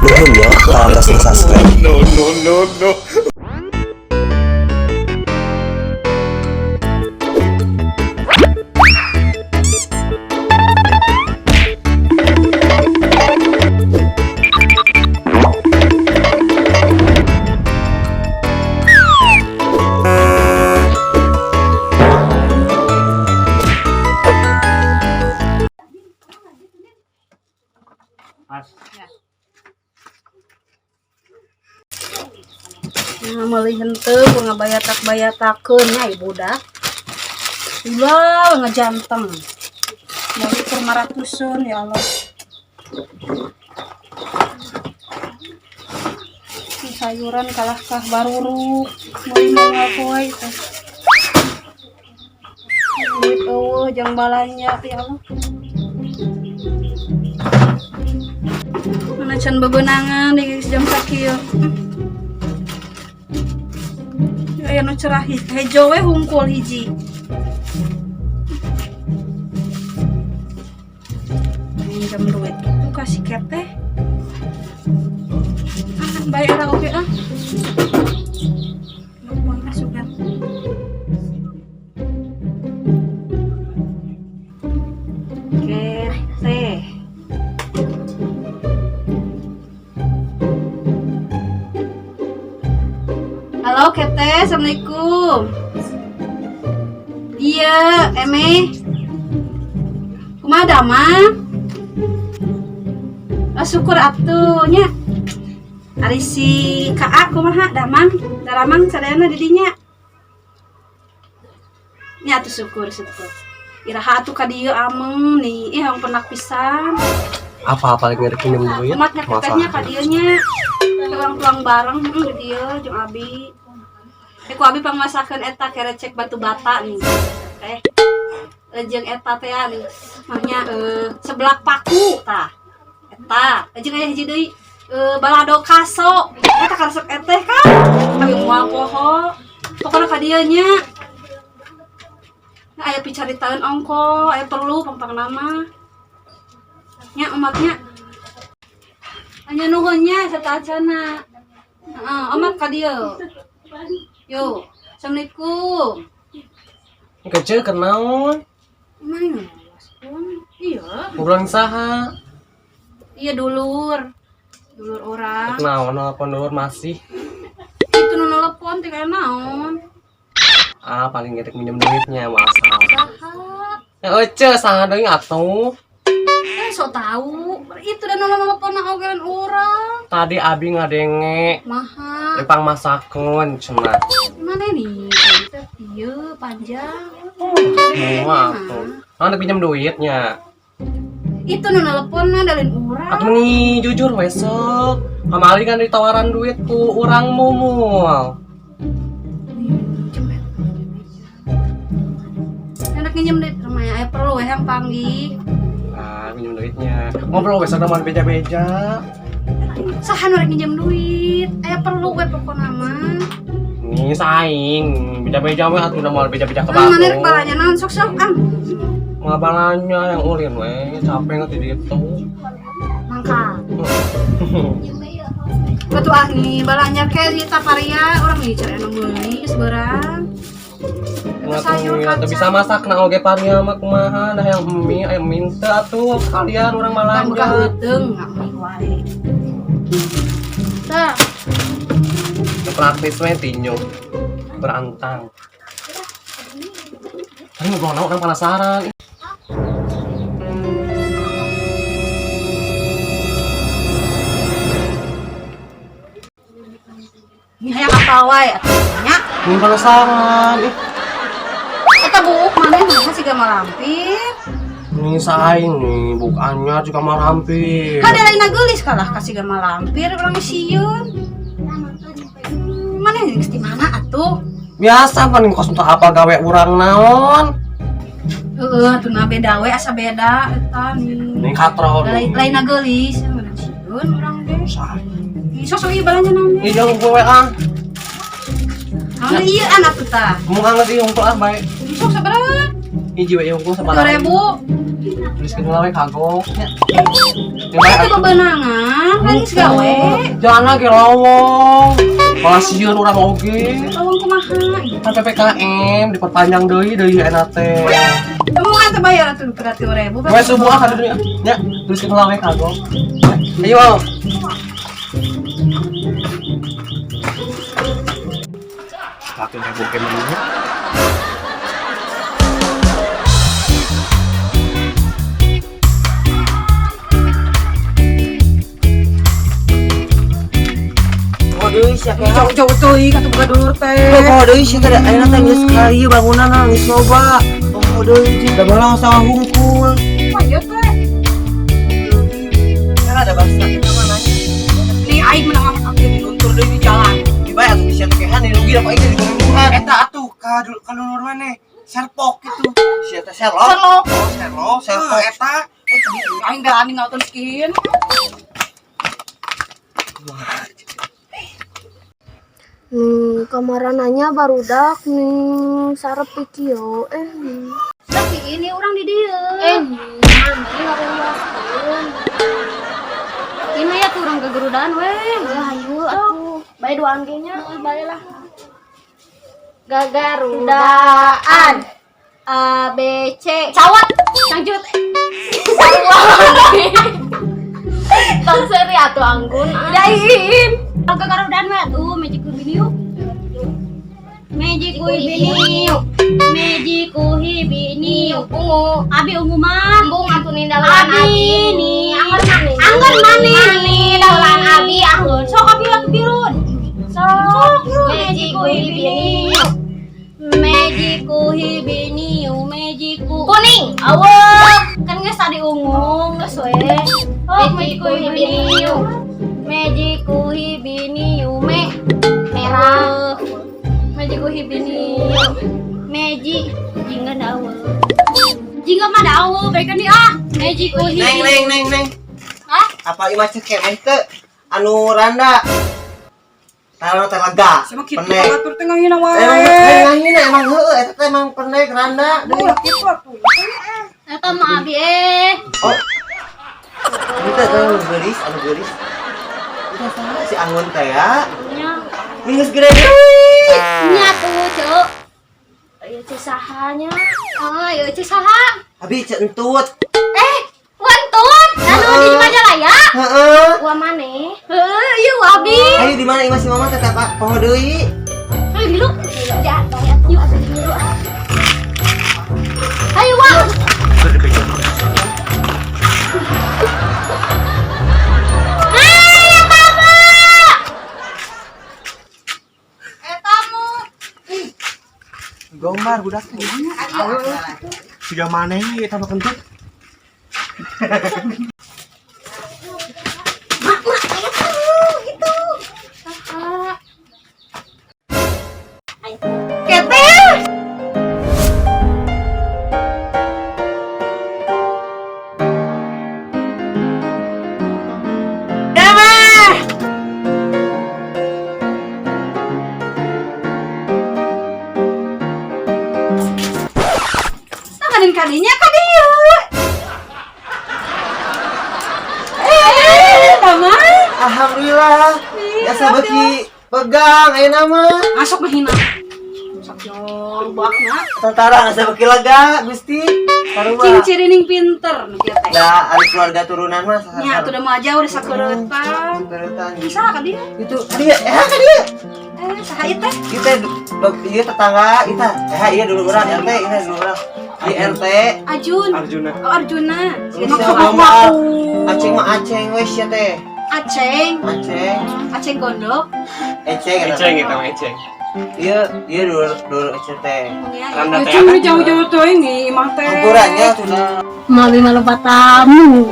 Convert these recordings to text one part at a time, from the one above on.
Nuhun ya parantos subscribe. No, no, no, no. Pas. Nah, meuli henteu ngabayatak-bayatakeun nya ibu dah. Ulah ngejanteng. Meuli keur 500-eun ya Allah. Ini sayuran kalahkah baruruk meuli moal poe teh. Duit eueuh jang balanja ya Allah. Mana can bebenangan di jam sakieu. Aya nu cerah hejo we hungkul hiji. Minjem duit itu kasih keteh. Ah, bayar oke ah. Lupa masukan. Keteh. Halo Keteh, Assalamualaikum. Iya, Eme. Kumaha damang? Oh, syukur atuh nya. Ari si Kaa kumaha damang? Daramang sadayana di dinya. Nya atuh syukur syukur. Iraha atuh ka dieu ameng nih, ih yang pernah pisan. Apa paling ngerek minjem duit? Umatnya ketehnya ka dieu nya. Tuang-tuang bareng di dieu jeung abi. Eh ku abi pangmasakeun eta kerecek batu bata nih. Teh. Jeung eta teh nih. Namanya seblak paku tah. Eta, jeung aya hiji deui balado kaso. Eta karesep eteh kan. Abi moal poho. Pokona ka dieu nya. Nah, aya picaritaeun ongko, aya perlu pangpang nama. Nya umatnya. Hanya nuhunnya satacana. Heeh, omat ka dieu. Yo, Assalamualaikum. Kecil kenaon? Mana? Iya. Ngobrolin saha? Iya dulur. Dulur orang. Kenaon nelpon dulur masih. Itu nu nelpon teh kayak naon? Ah, paling ngerek minjem duitnya masa. Saha? Ya ece saha deui atuh. Eh sok tahu. Itu dan nu nelpon ogelan urang. Tadi abi ngadenge Maha. di pangmasakeun cenah. Mana nih? Iya, panjang. Semua atuh. Naon pinjam duitnya? Itu nu nelpon na dalin urang. Atuh nih jujur we sok. Kamari kan ditawaran duit ku urang mumul. Enak nginjem duit rumahnya aya perlu we yang panggih. Nah, minjem duitnya. Ngobrol we sok mah beja-beja. Saha nu rek nginjem duit? Aya perlu we pokona mah. Nih saing, beja-beja we atuh moal beja-beja ke Ah, mana rek batu. balanya naon sok-sok ah. Ngabalanya yang ulin we, capek ngerti ditu. Mangka. Batu ah nih balanya ke di taparia urang nih cari anu meuli geus beurang. Sayur Atuh bisa masak na oge paria mah kumaha dah yang mie aya minta atuh kalian urang Bang buka malanja. heuteung nggak mie wae. Tah, Praktis we tinju. Berantang. Tapi ngobrol naon urang penasaran. Ini hayang apa wae atuh nya. Ini penasaran. Ih, Eta buuk maneh mah siga malampir. Nih saing nih bukannya juga marampir. Kan lain geulis kalah kasih gak malampir urang sieun. Mana geus di mana atuh? Biasa paling kos untuk apa gawe urang naon. Heeh, atuh na beda we asa beda eta nih. Nih katro. Lain lain geulis, mana sieun urang teh. Saing. Ih, sok ieu balanja naon Ih jangan gue WA. Naon ieu anak tuh tah. Mau anget ieu unggul ah bae. Sok sabaraha? Hiji we unggul sabaraha. 2000. Tuliskeun heula we kagok nya. Itu bebenangan, kan geus gawe. Jangan lagi lowong. Malah sieun urang oge. Lowong kumaha? Kan PPKM diperpanjang deui deui enak teh. Kamu kan teu bayar atuh 300.000. We subuh ah ka dunia. Nya, tuliskeun heula we kagok. Ayo. Wow. Pakai ribu kemana? Oh deui sia kayak Jauh-jauh teuing atuh boga dulur teh. Oh deui sia teh ayeuna teh geus kali bangunan geus loba. Oh deui da bolang sama hungkul. Wah, ieu teh. Kan ada bahasa kita mana? Nih aing menang amat abdi luntur deui di jalan. Dibayar atuh sia teh kehan rugi apa aing di Eta atuh ka dulur maneh. Serpok gitu. Sia teh Sherlock. Sherlock. Oh, Sherlock. Serpok eta. Aing berani nonton skin. Kamarananya barudak nih sarep kieu eh. Tapi ini orang di dieu. Mami ngaruaskeun. Ini ya kurang kegerudaan weh. Ayo atuh. Bae duaan ge nya, bae lah. Gagarudaan. A B C. Cawat, cangcut. Tong seuri atuh anggun. Dain. Gagarudaan mah tuh magic bini yuk. Magic bini yuk. Magic bini yuk. Ungu. Abi ungu mah. Embung atuh nindaulan Abi abi. nih. Anggur mane. Anggur mane. Nindaulan abi anggur. Sok abi atuh birun. Sok Magic bini. Magiku hibini magiku Kuning. Awa, kan geus tadi ungu, geus we. Oh, Magiku magiku hibini. Magiku hibini me merah. Magiku hibini. Meji Jingga dawa. Jingga mah dawa, berikan di ah. Magiku Neng hibini. neng neng neng. Hah? Apa imah cekek teh anu randa. Tara teh lega. Sama kitu Penek. batur teh ngahina wae. Emang ngahina emang heueuh eta teh emang penek randa deui. Ulah kitu atuh. Eta mah abi eh. Oh. Ini teh anu geulis, anu geulis. Itu saha si Anggun teh ya? Nya, Geus gede deui. nya tuh, Cuk. Ieu teh sahanya. Ah, ieu ceu saha? Abi ceu entut. Eh, wantun. Anu di Majalaya. Heeh. Gua maneh. Heuh, ieu abi. Ayo di mana imah si mama teh Pak? Poho deui. Ayo dulu. Ya, bae atuh abi dulu. Ayo, Wak. Hai, Tama. Etamu. Gombar budak teh. Siga maneh eta mah kentut. Mak, mak, ayo tuh, gitu. Kakak. Kete. Emeh. Tanganin kadinya ka dieu. Eh, Tama. Alhamdulillah. Biasa beuki pegang ayeuna mah. Masuk mahina. Sok jong buakna. Tentara asa beuki lega Gusti. Sarua. Cing cirining pinter nu kieu teh. Da ari keluarga turunan mah Nya atuh udah mau aja udah sakeureutan. sakeureutan. Bisa ka dieu? Itu dia ka dieu. Eh, saha ieu teh? Ieu teh ieu tetangga ieu teh. Iya dulu urang RT, ieu dulu urang. Di RT. Ajun. Arjuna. Oh, Arjuna. Terus Maksud siapa, aku. Mbak? Aceng mah aceng we sia teh. Aceng. Aceng. Aceng gondok. Eceng eta. Eceng eta mah eceng. Ieu ieu dulu dulu eceng teh. Randa teh. Cuma jauh-jauh tuh ini imah teh. Hampurannya sudah. Mami malu tamu.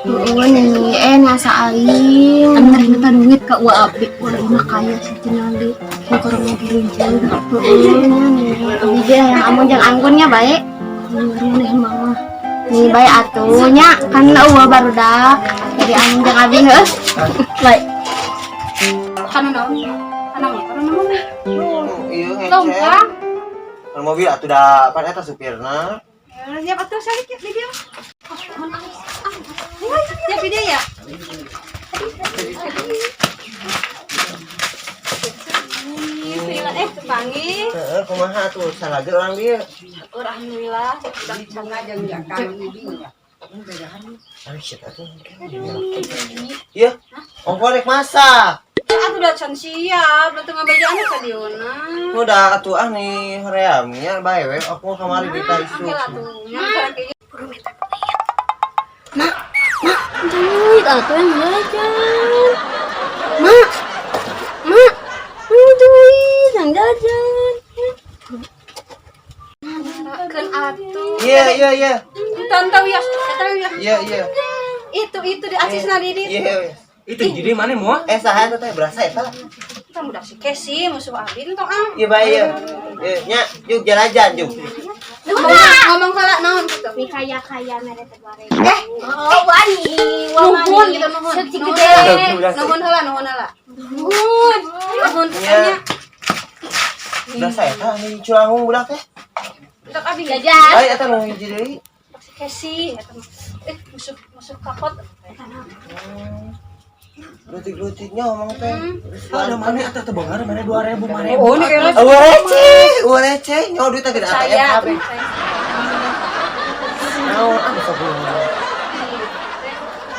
Heeh nih, ngasa aing. Kan ternyata duit ka ua abi. Wah, mah kaya sih tingali. Nu korong lagi rinjau. Heeh nya nih. Abi ge hayang amun jeung anggunnya bae. Nih mama. Nih bae atuh nya kan eueuh barudak. Jadi amun jeung abi heuh. Baik. Kan naon? Kan motor naon? Iya ngeceng. Lompat. Kalau mobil atuh da pan eta supirna. Siap atuh salik ya video. Siap video ya. Eh, panggil. Heeh, kumaha tuh salah orang dia. Syukur alhamdulillah udah bunga jeung jakang. Aduh, shit atuh. Iya, ongko rek masak. Atuh udah can siap, udah tengah bejaan ka dieuna. Udah atuh ah nih hoream nya bae we aku kamari di isu. Oke lah tuh, nya karek ieu. Mak, mak, duit atuh yang jajan. Mak, mak, ini duit yang jajan. Keun atuh. Iya, iya, iya. Tantau ya, eta ya. Iya, iya. Itu di asisna di dieu. Iya, iya. Itu jadi mana mau? Eh, saha eta teh berasa eta? Kita udah si Kesi musuh abi entong ah. Iya, bae iya. Iya, nya juk jalan juk. Ngomong salah naon gitu. Nih kaya-kaya mere teh 2000. Eh, oh wani, Nuhun gitu nuhun. Seutik Nuhun gede. heula, Nuhun heula, nuhun heula. Nuhun. Nuhun Iya. nya. Berasa eta nih culangung budak teh. Entok abi Jajan. Bae eta nu hiji deui. Si Kesi eta mah. Eh musuh musuh kakot. Lutik-lutiknya ngomong teh. Ada mana atau teh beungar mana 2000 mana? Oh, ini kayaknya Eueuh receh, eueuh receh, nyawa duit teh gede ATM saya. kabeh. Naon ah sok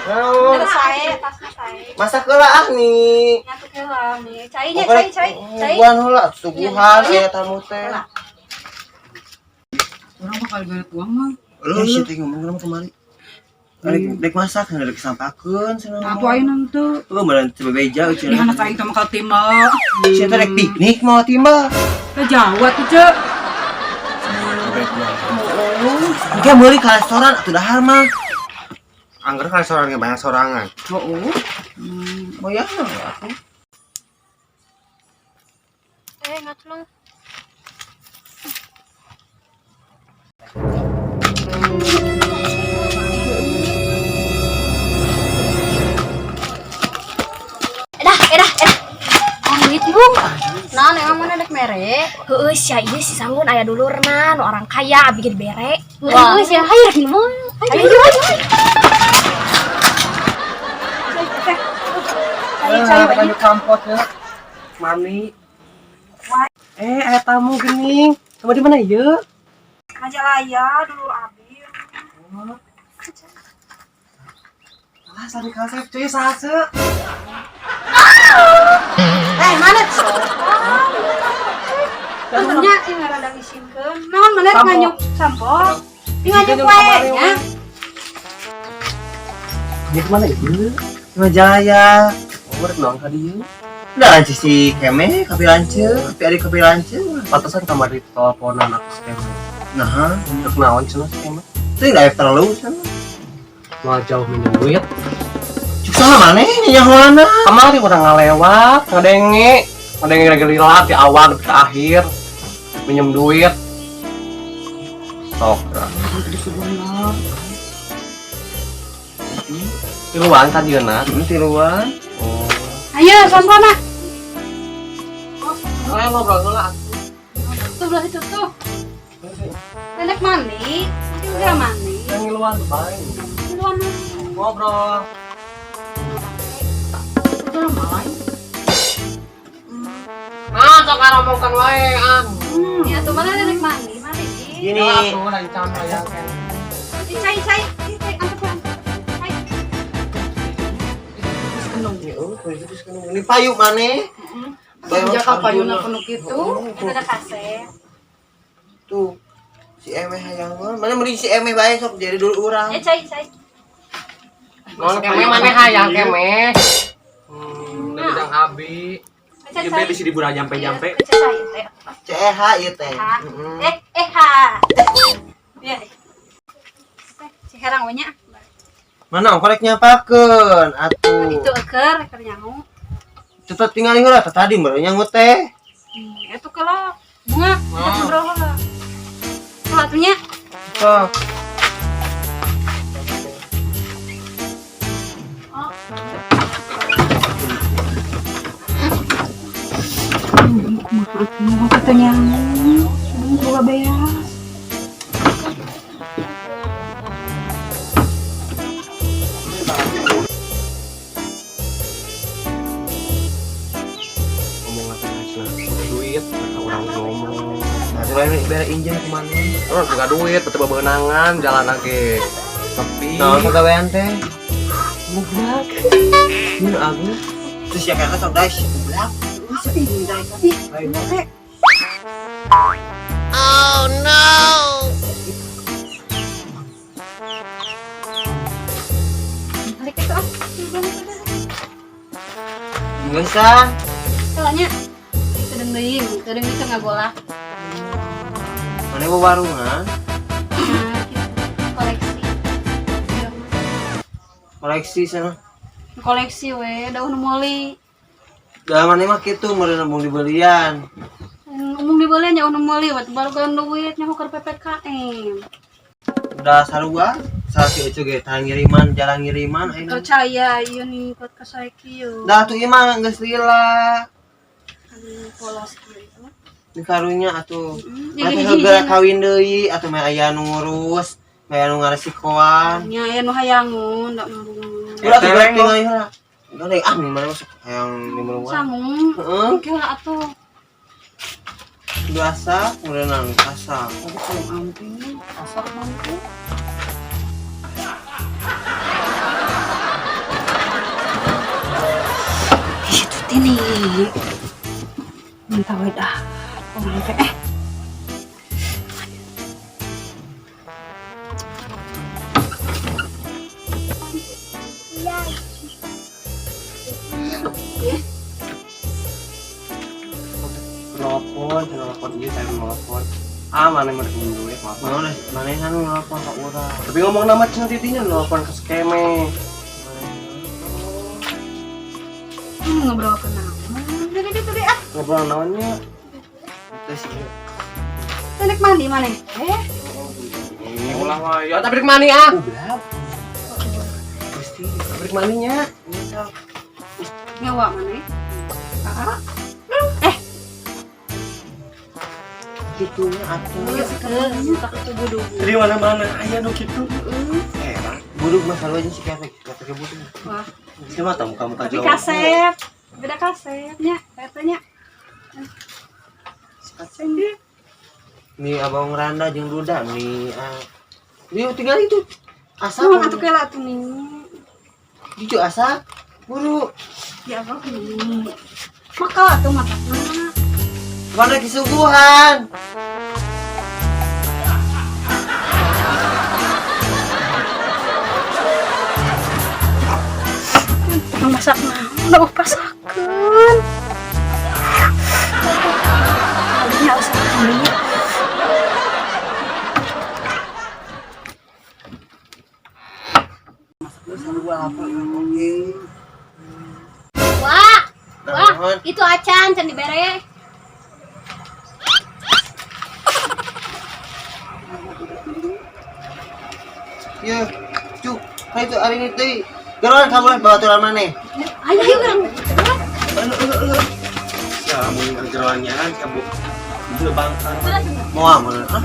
Naon? Ada saya, tasnya saya. Masak heula ah nih. Nyatu heula nih. Cai nya, cai, cai, cai. Suguhan heula, suguhan aya tamu teh. Orang mah kali gak uang mah. Lu sih teh ngomong kenapa kemari? Rek rek masak, rek sampakeun cenah. Nah, tuh aing nanti. Lu meureun teu bebeja Di cenah. anak aing teh mah timbal. Sia teh rek piknik mau timbal. Ke Jawa tuh, Cek. Engke meuli ka restoran atuh dahar mah. Angger kan sorangan banyak sorangan. Heeh. Oh ya, atuh. Eh, ngaclong. Edah, edah, edah. Duit bung. Nah, emang mana dek mere? Heeh, sia ieu si Sanggun aya dulurna, nu orang kaya abi ge dibere. Heeh, sia hayu rek minum. Ayo, ayo, ayo. Cai cai kampotnya. Mami. Eh, aya tamu geuning. Sama di mana ieu? Majalaya dulur abi. Ah, sari kasep cuy sase. Eh, mana? Nya ieu rada ngisingkeun. Naon mana Sampo. nganyuk sampo? Ieu nganyuk wae nya. Ini kemana ieu? Majalaya. Oh, rek naon ka dieu? Udah lanceuk si Keme, kapi lanceuk, kapi adik kapi lanceuk. Pantesan kamar di teleponan aku si Keme. Nah, Rek naon cenah si Keme? itu live terlalu sana. Moal jauh minjem duit. Cuk salah maneh nyahoana. Kamari urang ngalewat, ngadenge, ngadenge lagi lila di awal ke akhir. Minjem duit. Sok. Tiluan ka dieuna. Tiluan. Oh. Ayo sampo na. Ayo ngobrol heula. Tuh belah itu tuh. Nenek mandi, nanti udah mandi. Yang ngiluan bae. Ngiluan. Ngobrol. Itu malah. Nah, sok ngaromongkeun wae ah. Ya tuh mana nenek mandi, mandi. Gini. Atuh rancang hayang kan. Cai cai, cai antep antep. Cai. Ini payu maneh. Sejak payuna penuh kitu. Itu ada kaset. Tuh. Si Emeh hayangan. Mana mending si Emeh bae sok jadi dulu urang. Eh cai cai. Naon keme maneh hayang keme. Bidang abi. Cai Jembe cai. bisa dibura jampe-jampe. Cai cai. Ayo. CEH ieu teh. H. Heeh. Eh eh H. Ya. Si herang we nya. Mana ongko rek nyapakeun atuh. Itu eker eker nyaho. Tetep tinggal heula teh tadi meureun nyangut teh. Itu kalau bunga kita ngobrol heula. Tuh atunya. Sok. Kumaha katanya. Boga beas. Aing bere injen ku maneh. Terus boga duit, betul bebenangan, jalan lagi. Sepi. Naon pagawean teh? Bublak. Mun aku terus ya kayaknya sok guys, bublak. Ih, teh. Balik itu ah. Geus ah. Soalnya kedeng deui, kedeng deui keur ngagolah. Maneh bawa warungan, Nah, gitu. Koleksi. Iya. Koleksi sana. Koleksi we, daun meuli. Da maneh mah kitu meureun embung dibelian. Umum dibelian ya nu meuli, we baru gaun duit nyaho keur PPKM. Udah sarua, salah si Ucu ge tahan ngiriman, jarang ngiriman ayeuna. Percaya ieu nih kot ka saya kieu. Dah tuh ieu mah geus lila. Aduh, polos kieu itu. Di karunya atuh. Ya, Mah hiji-hiji heula kawin deui atuh mah aya nu ngurus, mah aya nu ngaresikoan. Nya aya nu hayangun da embung. Ulah tuh berarti nggak heula. Enggak deh, ah mana masuk hayang di. Sangu. Heeh. Oke lah atuh. Biasa, meureunang asak. Aduh, kalau amping, asak mampu. Itu tini. Minta we dah. Orang teh eh. Nelpon, nelpon ieu saya nelpon. Ah, mana mau minjem duit, maaf. Mana mana kan nelpon ka urang. Tapi ngomong nama cenah titinya nelpon ke skeme. Ngobrol ke naon? Dede dede dede ah. Ngobrol naonnya? Terus ieu. Teh mandi maneh? Eh, Ini ulah wae. Ya tapi rek mani ah. Goblok. Gusti, Rek maninya. ieu sok. nyawa maneh. Ah. Eh, Kitunya atuh. geus tak tubuh. Dari mana-mana aya nu kitu. Heran. Buduk mah sarua jeung si Ketek, Ketek buduk. Wah, Siapa tahu muka-muka tapi jauh. kasep. Beda kasepnya, katanya. Kasep. Nih abang randa jeung duda nih. Ah. Dia tinggal itu. Asak. Asa atuh kela atuh nih. Cucu asak. Buru. Ya Allah nih. Maka atuh matakna. Mana kisuguhan? Masak naon, da pasakeun. Aduh, asa nih. Sarua apa oke. Wah, wah, Naon? itu acan can dibere. Ye, cu, kayak itu hari ini teh. Geroan kamu lah babaturan maneh. Ayo, ayo, urang. Ya, mun geroannya cabut. Itu bangkang. Moal mun. Ah.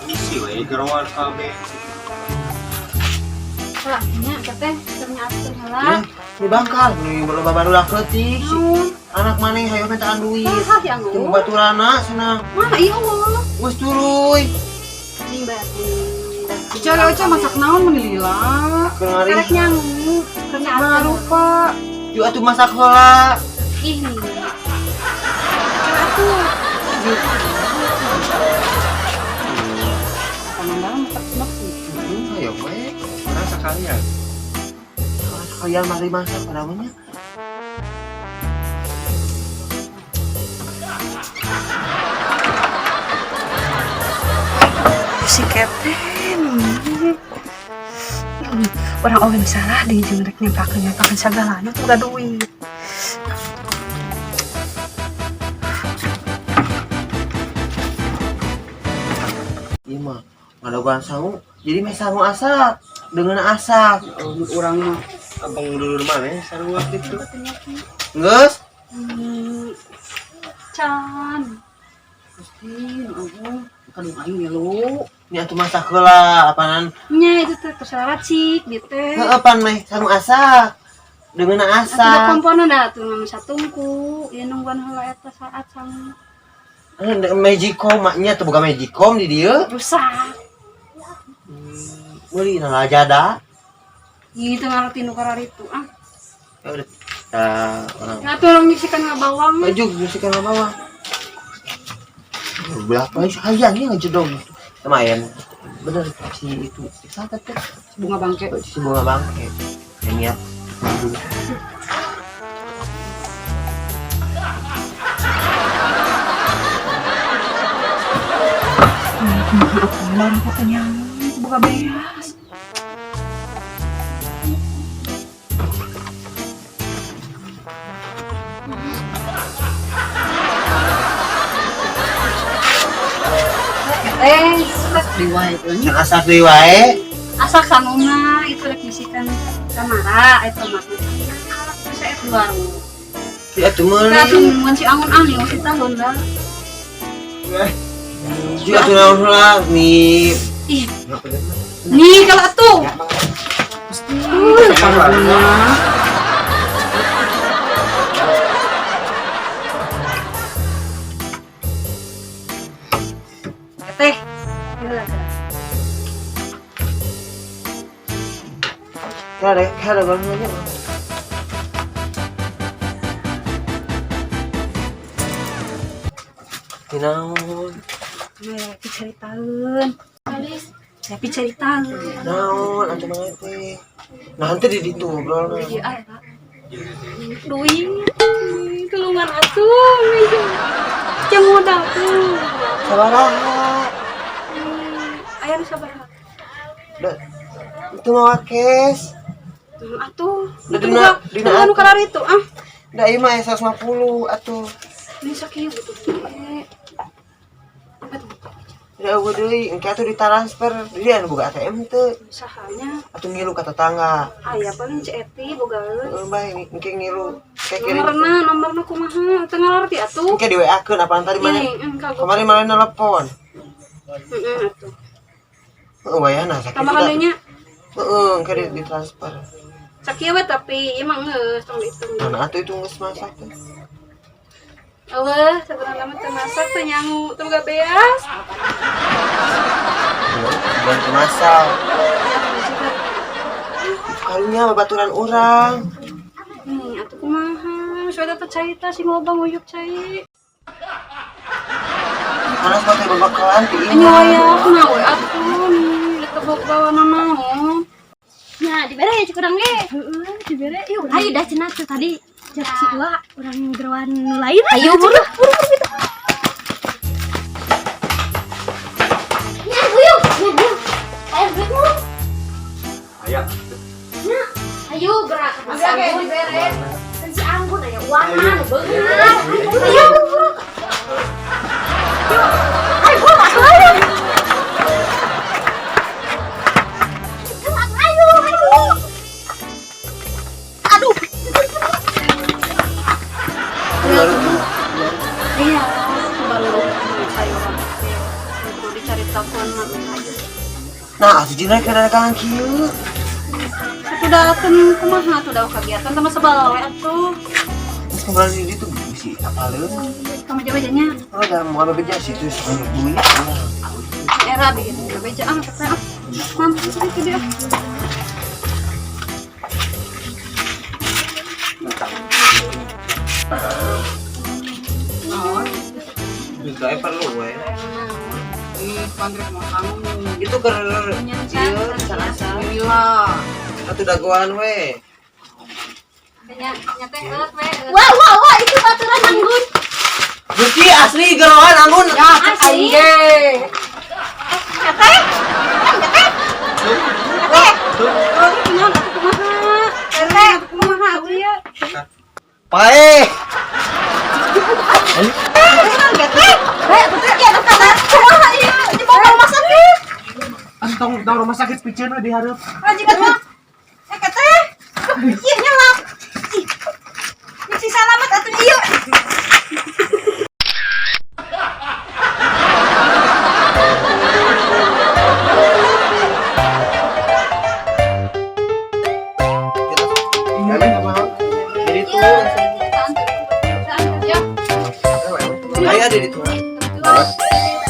Isi we geroan kabeh. Lah, nya teh ternyata heula. Ya, di bangkal nih baru baru leutik. Naon? Anak maneh hayo mintaan duit. Saha yang Tunggu baturana senang. Mah, iya Allah. Geus tuluy. Nih batu. Ica, Ica masak naon mun lila. Keur ngari. Karek nyangu, keur Mah rupa. Ju atuh masak heula. Ih nih. Atuh. Pangandaran masak enak sih. Ayo we. Orang sekalian. Sekalian mari masak namanya. Si Kevin. Orang oge salah di jeung rek nyempakeun sagalana tuh gak duit. Iya mah ngadaguan sangu. Jadi meh sangu asak dengan asak. Urang mah Abang dulur mana sarua kitu. Geus. Can. Gusti, ampun. Kadung aing ngilu. Ini atuh masak heula apanan. Nya itu teh terserah racik gitu teh. Heeh pan meh sangu asak. Dengan Atuh da asak. komponen dah tuh mah satungku, ieu nungguan heula eta saat sangu. Magicom maknya tuh bukan Magicom di dia. Rusak. Meuli na lajada. Ih, teu ngarti nu kararitu ah. Ya udah. Nah, orang. Nah, tuh orang nyisikan ngabawang. Maju musikan bawah. Berapa sayang ya ngejedog. Lumayan. Bener si itu. Siapa tuh? Si bunga bangke. Si bunga bangke. Ini ya. Pulang pokoknya buka beas. Diwae itu nya. Asak deui wae. Asak sanguna itu rek nyisikan kamara eta mah. Bisa eta warung. Ya tuh meuli. Nah, tuh mun si Angun ah nih si tahun lah. Juga tuh naon heula nih. Ih. Nih kalau atuh. Bunga. Teh. Kada kada bangunnya. Naon? Nih, caritaeun. Tapi caritaeun. Naon atuh maneh teh? Nah, nanti di ditu ngobrolna. Iya, ah, eta. Duit. Tulungan atuh. Jeung modal tuh. Sabaraha? Aya nu sabaraha? Da, itu mawa cash. Atuh. Da dina dina anu kararitu ah. Da ieu mah 150 atuh. Nih sakieu butuh duit. Da eueuh deui, engke atuh ditransfer. Di anu boga ATM teu. Usahanya Atuh ngilu ka tetangga. aya paling Ceu Eti bogaeun. Heeh, bae engke ngilu. Kayak kirim. Nomorna, nomorna kumaha? Teu ngarti atuh. Engke di WA-keun apaan tadi mana? Ini, kagok. Kemarin mana nelpon. Heeh atuh. Heeh, wayahna sakitu Tambah da. nya. Heeh, engke ditransfer. Sakieu we tapi ieu mah geus tong dihitung. Nah, atuh itu geus masak teh. Eueuh, sebenarnya mah teu masak teu nyangu, teu boga beas. Bukan teu masak. Karunya babaturan urang. Atuh kumaha? Sudah teh cai teh sing loba nguyup cai. Panas mah teh babakalan ti Nya aya kunaon we atuh nih, teu bawa nanaon. Nya dibere ya cukurang ge. Heeh, dibere. Ih, urang. Ayo dah cenah tuh tadi cek si Uwa urang geroan nu lain. Ayo buru, buru buru gitu. Nya buyung, nya buyung. Ayo duitmu. Aya. Nya, ayo gerak ke si Anggun. Kan si Anggun aya uangan nu beunghar. Ayo buru. Ayo buru atuh ayo. Ayo, ayo. Aduh. Iya, baru sayuran. Kudu dicaritakeun mah. Nah, atuh jeung rek dagang kieu. Atuh dateng kumaha atuh da kegiatan teh mah sebal we atuh. Terus kembali di ditu bisi apaleun. Kamu coba nya. Oh, da moal bebeja situ banyak duit. Era bikin bebeja ah teh ah. Mampu itu dia. Duit ae perlu we. Ih, pandrek mau kamu. Itu keur ieu can asa. Lila. Atuh dagoan we. Nya nya teh geus we. Wah, wah, wah, itu baturan Anggun. Gusti asli geroan Anggun. Ya, cek aing ge. Teh. Kan teh. Teh. Kumaha atuh kumaha? Teh atuh kumaha atuh ieu? Pae. Tong tong rumah sakit piceun we di hareup. Majikan mah. Teh. Ieu nyelap. Ih. Si salamat atuh ieu. Jadi tuh. Aya di ditu. Mana?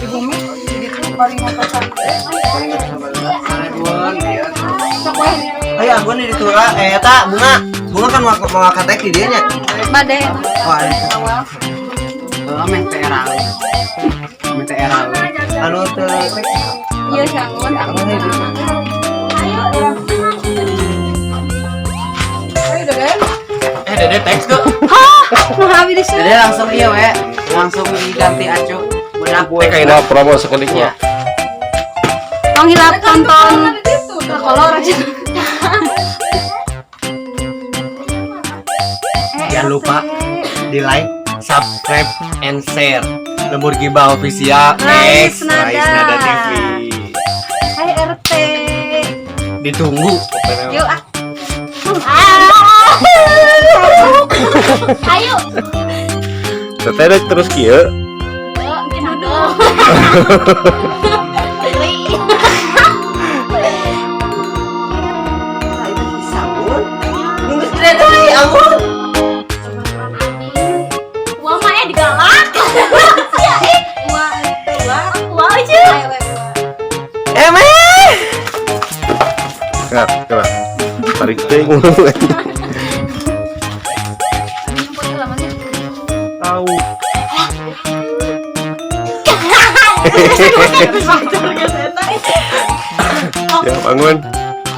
Di bumi di ditu paling ngatasan. Seribuan ya. Sok we. Ayo Anggun di ditu lah. Eh eta Bunga. Bunga kan mau mau katek di dieu nya. Bade. Oh, ada. Awal. Heeh, meh teh era. Meh teh era. Anu teu tek. Iya, si Anggun. Anggun di ditu. Ayo Dede. Eh, Dede teks ke? Nah, abi di sini. Jadi langsung iya we, langsung diganti acu. Benak. Teh kayaknya promo sekeliknya. Tong hilap tonton kolor aja. Jangan lupa di like, subscribe, and share. Lembur Gibah Official Rais X Nada. Rais Nada TV. Hai RT. Ditunggu. Yuk ah. Ayo. Teteh rek terus kieu. Mungkin duduk. Sabun. Nunggu gede deui Anggun. Wah, mah digalak. Wah, wah. Wah aja. Ayo, ayo, wah. Emeh. Gerak, gerak. Tarik teh. Tahu. Ya, bangun.